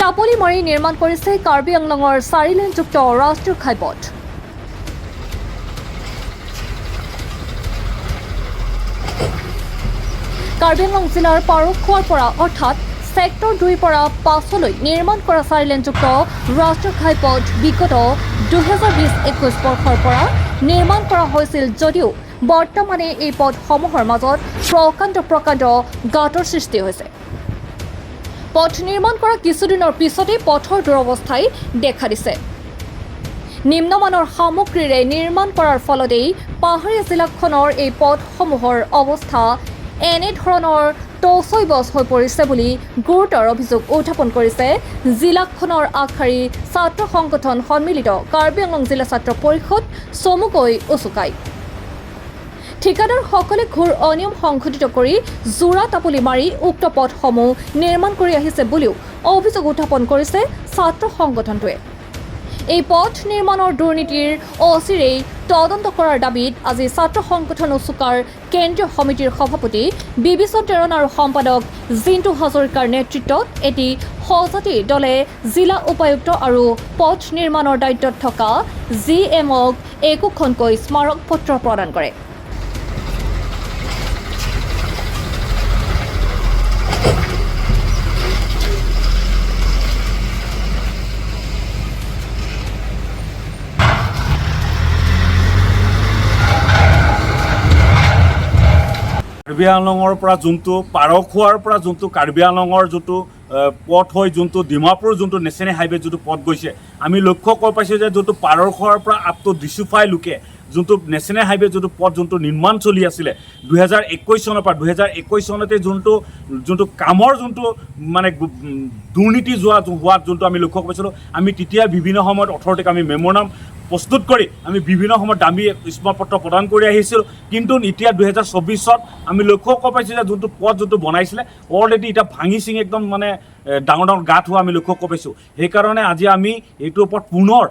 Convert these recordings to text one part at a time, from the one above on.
টাপলি মাৰি নিৰ্মাণ কৰিছে কাৰ্বি আংলঙৰ চাৰিলেনযুক্ত ৰাষ্ট্ৰীয় ঘাইপথ। কাৰ্বি আংলং জিলাৰ পাৰখোৱাৰ পৰা অৰ্থাৎ ছেক্টৰ 2ৰ পৰা 5লৈ নিৰ্মাণ কৰা চাৰিলেনযুক্ত ৰাষ্ট্ৰীয় ঘাইপথ বিগত 2020-21 বৰ্ষৰ পৰা নিৰ্মাণ কৰা হৈছিল যদিও বৰ্তমানে এই পথসমূহৰ মাজত প্ৰকাণ্ড প্ৰকাণ্ড গাঁতৰ সৃষ্টি হৈছে। পথ নিৰ্মাণ কৰা কিছুদিনৰ পিছতেই পথৰ দুৰৱস্থাই দেখা দিছে। নিম্নমানৰ সামগ্ৰীৰে নিৰ্মাণ কৰাৰ ফলতেই পাহাৰীয়া জিলাখনৰ এই পথসমূহৰ অৱস্থা এনেধৰণৰ তচৈবচ হৈ পৰিছে বুলি গুৰুতৰ অভিযোগ উত্থাপন কৰিছে জিলাখনৰ আগশাৰী ছাত্ৰ সংগঠন সন্মিলিত কাৰ্বি আংলং জিলা ছাত্ৰ পৰিষদ চমুকৈ উচুকাই। ঠিকাদাৰসকলে ঘোৰ অনিয়ম সংঘটিত কৰি জোৰা টাপলি মাৰি উক্ত পথসমূহ নিৰ্মাণ কৰি আহিছে বুলিও অভিযোগ উত্থাপন কৰিছে ছাত্ৰ সংগঠনটোৱে। এই পথ নিৰ্মাণৰ দুৰ্নীতিৰ অচিৰেই তদন্ত কৰাৰ দাবীত আজি ছাত্ৰ সংগঠন উচুকাৰ কেন্দ্ৰীয় সমিতিৰ সভাপতি বিবিচন টেৰণ আৰু সম্পাদক জিন্তু হাজৰিকাৰ নেতৃত্বত এটি সজাতি দলে জিলা উপায়ুক্ত আৰু পথ নিৰ্মাণৰ দায়িত্বত থকা জি এমক একোখনকৈ স্মাৰক পত্ৰ প্ৰদান কৰে। কাৰ্বি আংলঙৰ পৰা যোনটো পাৰখোৱাৰ পৰা যোনটো কাৰ্বি আংলঙৰ যোনটো পথ হৈ যোনটো ডিমাপুৰ যোনটো নেশ্যনেল হাইৱে যোনটো পথ গৈছে, আমি লক্ষ্য কৰি পাইছোঁ যে যোনটো পাৰখোৱাৰ পৰা আপ টু ডিচুফাই লোকে যোনটো নেশ্যনেল হাইৱে যোনটো পথ যোনটো নিৰ্মাণ চলি আছিলে 2021 চনৰ পৰা, 2021 চনতে যোনটো যোনটো কামৰ যোনটো মানে দুৰ্নীতি যোৱা হোৱাত যোনটো আমি লক্ষ্য কৰিছিলোঁ, আমি তেতিয়া বিভিন্ন সময়ত অথৰিটিক আমি মেম'ৰাম প্ৰস্তুত কৰি আমি বিভিন্ন সময়ত দামী স্মাৰকপত্ৰ প্ৰদান কৰি আহিছিলোঁ। কিন্তু এতিয়া 2024ত আমি লক্ষ্য কৰিব পাইছোঁ যে যোনটো পথ যোনটো বনাইছিলে অলৰেডি এতিয়া ভাঙি চিঙি একদম মানে ডাঙৰ ডাঙৰ গাঁত হোৱা আমি লক্ষ্য কৰিব পাইছোঁ। সেইকাৰণে আজি আমি এইটোৰ ওপৰত পুনৰ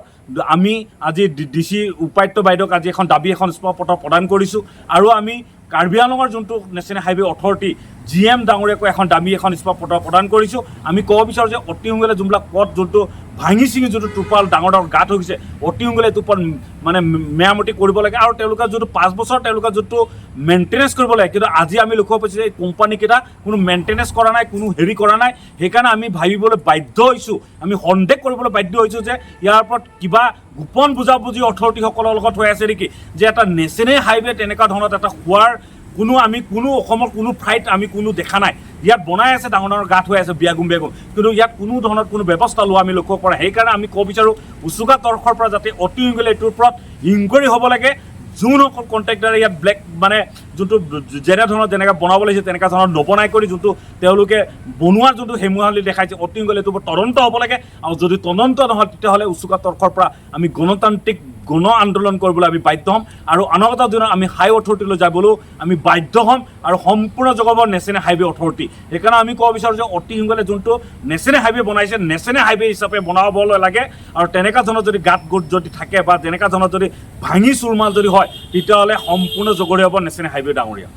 আমি আজি ডি চি উপায়ুক্ত বাইদেউক আজি এখন দাবী এখন স্মাৰকপত্ৰ প্ৰদান কৰিছোঁ আৰু আমি কাৰ্বি আংলঙৰ যোনটো national highway authority G M ডাঙৰীয়াকো এখন দামী এখন স্মাৰকপত্ৰ প্ৰদান কৰিছোঁ। আমি ক'ব বিচাৰোঁ যে অতি সোনকালে যোনবিলাক পথ যোনটো ভাঙি চিঙি যোনটো টোপাল ডাঙৰ ডাঙৰ গাঁত হৈ গৈছে, অতি সোনকালে এইটো ওপৰত মানে মেৰামতি কৰিব লাগে আৰু তেওঁলোকে যোনটো 5 বছৰ তেওঁলোকে যোনটো মেইনটেনেঞ্চ কৰিব লাগে, কিন্তু আজি আমি লক্ষ্য পাইছোঁ যে এই কোম্পানীকেইটা কোনো মেইনটেনেঞ্চ কৰা নাই, কোনো হেৰি কৰা নাই। সেইকাৰণে আমি ভাবিবলৈ বাধ্য হৈছোঁ, আমি সন্দেহ কৰিবলৈ বাধ্য হৈছোঁ যে ইয়াৰ ওপৰত কিবা গোপন বুজাবুজি অথৰিটিসকলৰ লগত হৈ আছে নেকি, যে এটা নেশ্যনেল হাইৱে তেনেকুৱা ধৰণত এটা হোৱাৰ কোনো আমি কোনো অসমৰ কোনো ঠাইত আমি কোনো দেখা নাই। ইয়াত বনাই আছে, ডাঙৰ ডাঙৰ গাঁত হৈ আছে বিয়াগুম বিয়াগুম, কিন্তু ইয়াত কোনো ধৰণৰ কোনো ব্যৱস্থা লোৱা আমি লক্ষ্য কৰা। সেইকাৰণে আমি ক'ব বিচাৰোঁ উচুকা তৰফৰ পৰা যাতে অতি সোনকালে এইটোৰ ওপৰত ইনকুৱাৰী হ'ব লাগে। যোনসকল কণ্ট্ৰেক্টাৰে ইয়াত ব্লেক মানে যোনটো যেনেধৰণৰ যেনেকৈ বনাব লাগিছে তেনেকুৱা ধৰণৰ নবনাই কৰি যোনটো তেওঁলোকে বনোৱাৰ যোনটো হেমুহালি দেখাইছে, অতি সোনকালে এইটোৰ ওপৰত তদন্ত হ'ব লাগে। আৰু যদি তদন্ত নহয় তেতিয়াহ'লে উচুকা তৰফৰ পৰা আমি গণতান্ত্ৰিক গণ আন্দোলন কৰিবলৈ আমি বাধ্য হ'ম আৰু অনাগত দিনত আমি হাই অথৰিটিলৈ যাবলৈও আমি বাধ্য হ'ম আৰু সম্পূৰ্ণ জগাব নেশ্যনেল হাইৱে অথৰিটি। সেইকাৰণে আমি ক'ব বিচাৰোঁ যে অতি সোনকালে যোনটো নেশ্যনেল হাইৱে বনাইছে নেশ্যনেল হাইৱে হিচাপে বনাবলৈ লাগে আৰু তেনেকুৱা ধৰণৰ যদি গাঁত গোট যদি থাকে বা তেনেকুৱা ধৰণৰ যদি ভাঙি চুৰমাৰ যদি হয় তেতিয়াহ'লে সম্পূৰ্ণ জগৰীয়া হ'ব নেশ্যনেল হাইৱে ডাঙৰীয়া।